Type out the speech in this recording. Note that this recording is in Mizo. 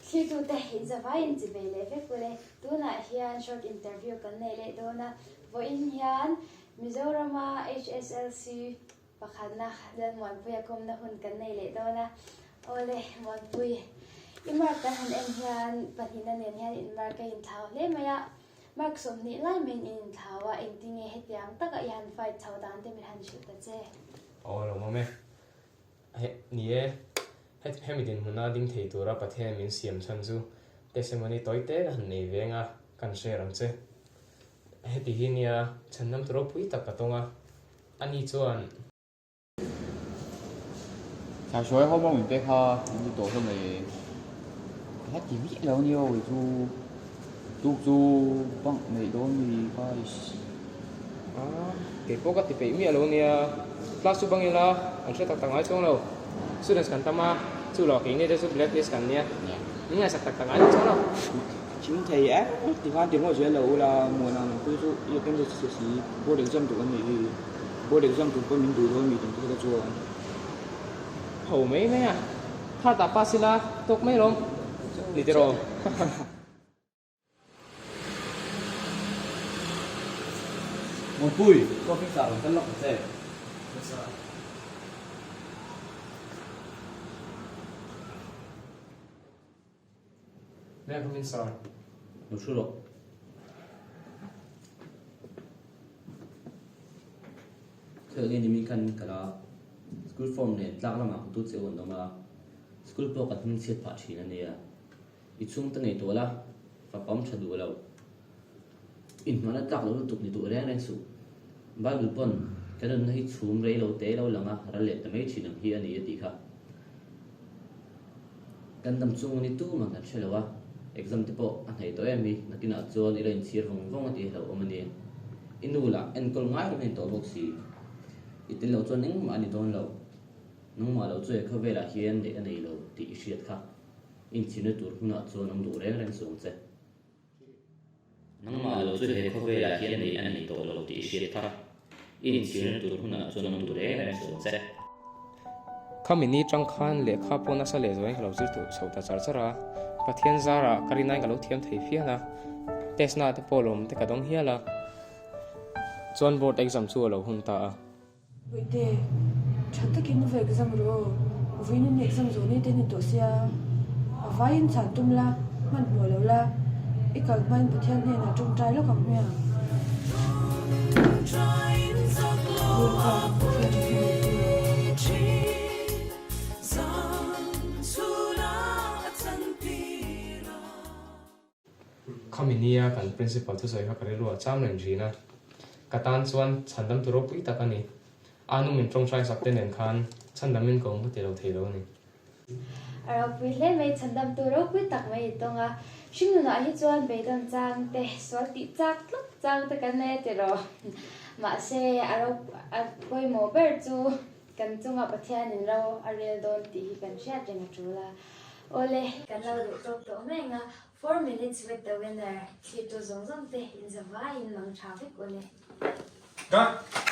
Thlirtute inzavaiin chibei leh vek ule. Tunah hian short interview kan nei leh dawn a, vawiin hian Mizorama HSLC pakhatna Lalmuanpuia kawmna hun kan nei leh dawn a. Awle, Muanpui, i mark kan han en hian pahnihna nen hian in mark a inthlau hle mai a, mark 20 lai maiin in inthlau a, engtinge hetiang taka i han fight chho dan te min han hrilh ta che? Aw, lo awm e. He, ni e, heti hemi dinhmuna ding thei tura Pathian min siam chhan chu testimony tawi te ka han nei veng a, kan share ang che. Heti hi nia chhandam tu ropui tak ka tawng a, ani chuan. Thla hruai ho mawng in te kha in ti tawh hlawm e. Ka la ti miah lo nia aw chu tuk chu bank neih dawn mi guys. A, kei pawh ka ti peih miah lo nia. Class chu bang ila an hre tak tak ngai chuang lo. Students kan tam a, chu lo kei nge te chu blacklist kan nia. Min ngaihsak tak tak ngai lo chuang lo. Thing thei e, ti khan ti ringawt zel lo ula, Muana nang pui chu i attendance chhe si, board exam duh an nih hi, board exam tur pawh min duh dawn mi tih te kha chuan. Ho mai mai a, third ah pass ila tawk mai lawm ni tiraw. Mawpui, coffee sa rawn kal lawk ang che. May I come in sir? Lo thu rawh. Thil nge nimin khan ka la school form nen tlak lamah ka tu che u an awm a, school pawh ka hnungchhiat phah thin a nia. I chhungte ngei tuah la, fapam tha duh lo. Inhnuaina tlak lo lutuk ni duh reng reng suh. Bible pawn kan nunna hi chhum rei lo te lo lang a, ral leh ta mai thin ang hi a ni a tih kha. Kan dam chung ni tumah kan hre lo a, exam te pawh a hnaih tawh em hi, nakinah chuan i lo inchhir vawng vawng a tih hlauhawm a ni. I nu lah enkawl ngai reng a ni tawh bawk si. I tel lo chuan engmah a ni dawn lo. Nangmah lo chu he khawvelah hian neih a nei lo tih i hriat kha. Inchhirna tur hunah chuan awm duh reng reng suh ang che. Nangmah lo chu he khawvelah hian neih a nei tawh lo tih i hriat kha. I inchhirna tur hunah chuan awm duh reng reng suh ang che. Khami ni tang khan lehkha pawh nasa leh zuain ka lo zir tawh chho ta char char a, Pathian zarah ka rinain ka lo thiam thei fian a, test na te pawh lawm te ka dawng hial a, chuan board exam chu a lo hun ta a. Bawihte, tha takin va exam rawh aw, vawiin in exam zawh ni te ni tawh sia, a vaiin chhan tum la, hman hmuh lo la, i kal hmain Pathian hnenah tawngtai lawk ang hmiang. Lalpa, Pathian hmangaih tu. Khami nia kan principal thusawi kha ka rilru ah cham reng thin a, ka tan chuan chhandam tu ropui tak a ni. A nu min tawngtai sak te nen khan chhandam in ka awm ka ti lo thei lo a ni. A ropui hle mai, chhandam tu ropui tak mai i tawng a. Hringnunah hi chuan beidawn chang te, sual tih chak tluk chang te kan nei a ti rawh. Mahse, a rop a pawimawh ber chu kan chunga Pathianin ro a rel dawn tih hi kan hriat reng a tul a. Awle, kan lo duh tawk tawh mai ang a, Four minutes with the winner, thlirtu zawng zawng te in zavaiin mang tha vek ule. Cut!